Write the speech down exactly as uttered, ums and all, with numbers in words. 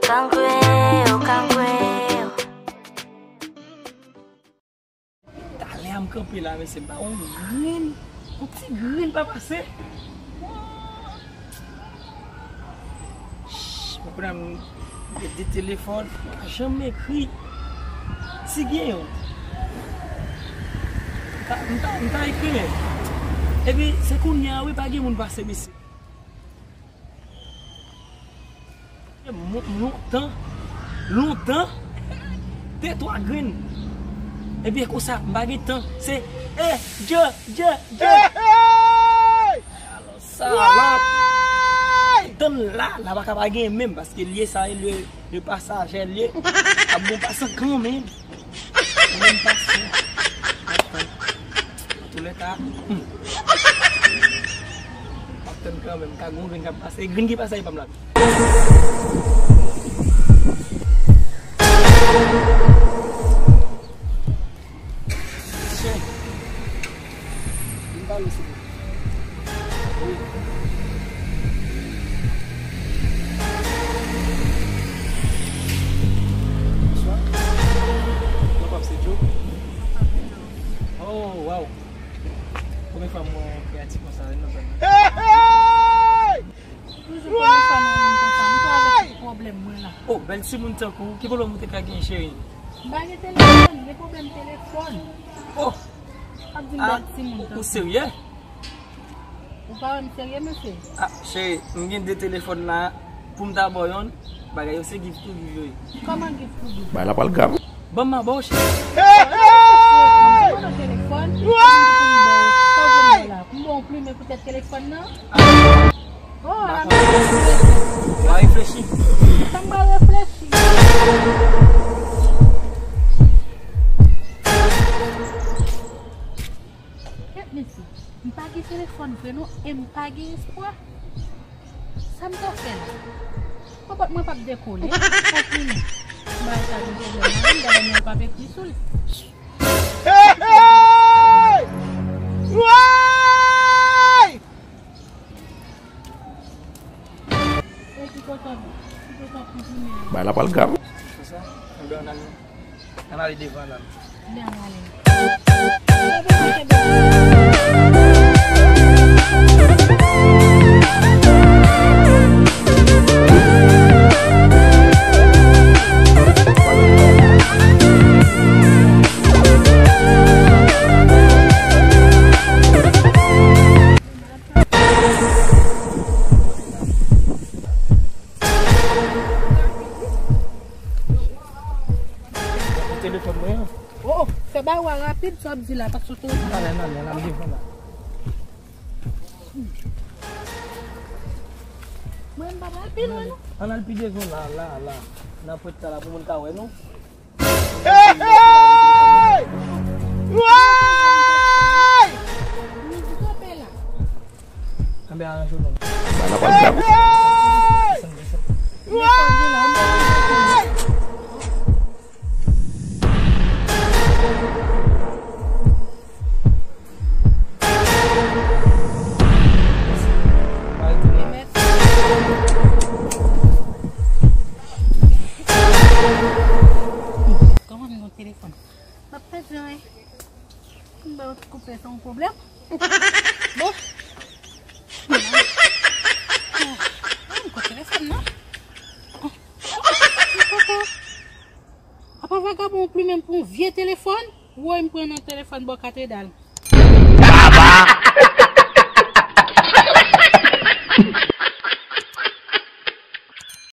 Kangoulè yo, kangoulè yo. Talè a m kanpe la, mesye, m pa wè yon grenn, yon ti grenn pa pase. Ch, mwen konnen m gen de telefòn, m pa janm ekri. Si gen yon, m ta, m ta, m ta ekri, men. Epi, se kounye a, wi, pa gen moun pase, mesye. Mon-, lontan, lontan, te twa grenn. Epi e konsa, m pa gen tan. Se, eh, dje, dje, dje. Alò, sa, la, tann la, la pa ka pa gen menm, paske lye sa, e lye, lye pasajè, lye. Ap bon pasan kanmenm. Mwen menm pase. Antoulèka, hmm. M ap tann kanmenm, ka gon grenn k ap pase. Grenn ki pase, e pa m la. Cheri, vin pale, silvouplè. Wi. Bonswa. Non pa m se Joe. Oh, wow. Premye fwa m wè yon kreyatif konsa, wi, nan zòn nan. Hey, hey! Toujou premye fwa m wè yon moun konsa. M tou avèk tout pwoblèm mwen la. Oh, bèl timoun tankou w, ki pwoblèm ou te ka gen, cheri? M pa gen telefòn, gen pwoblèm telefòn. Oh! Ap di m bèl timoun tankou w. Ou serye? Ou pa wè m serye, mesye? Ah, cheri, m gen de telefòn la, pou m ta ba w yonn, bagay yo se give to give yo ye. Kòman give to give? Bagay la pral grav. Ban m, m a ba w, cheri. Hey, hey! Ban m telefòn. Why? Sa w jwenn la? Pou m ba w plimen poutèt telefòn nan? Oh, la m reflechi. W a reflechi? Sa m pral reflechi? Kèt mesye, m pa gen telefòn vre non, e m pa gen espwa. Sa m ta fè la? Konpòt mwen p ap dekole. Konpòt mwen. M pa ka gen pwoblèm nan, m pa gen pwoblèm nan, m p ap ekri sou li. Hey, hey! Why? E ki kote, ki kote ap kontinye? Bay la pral grav. Se sa? Anben, ann ale. Ann ale devan la. Ann ale. Telefòn mwen an. Oh, oh, fè bagay w a rapid, sa w ap di la, paske w te... Talè nan men la, m devan la. Mwen, m pa pral pi lwen, non. Ann al pi devan la, la, la. Nan pwent la, pou moun ka wè nou. Hey, hey! Why? Anben, aranje w non. Ba n ap al grave. Hey, hey! Why? Kòman m gen telefòn? M ap pèdi anyen. M ba w ti koupè, se yon pwoblèm. Bon. Mwen gen telefòn nan. Apa vagabon ou plimen pou yon vye telefòn? Woy, m pran nan telefòn bò katedral.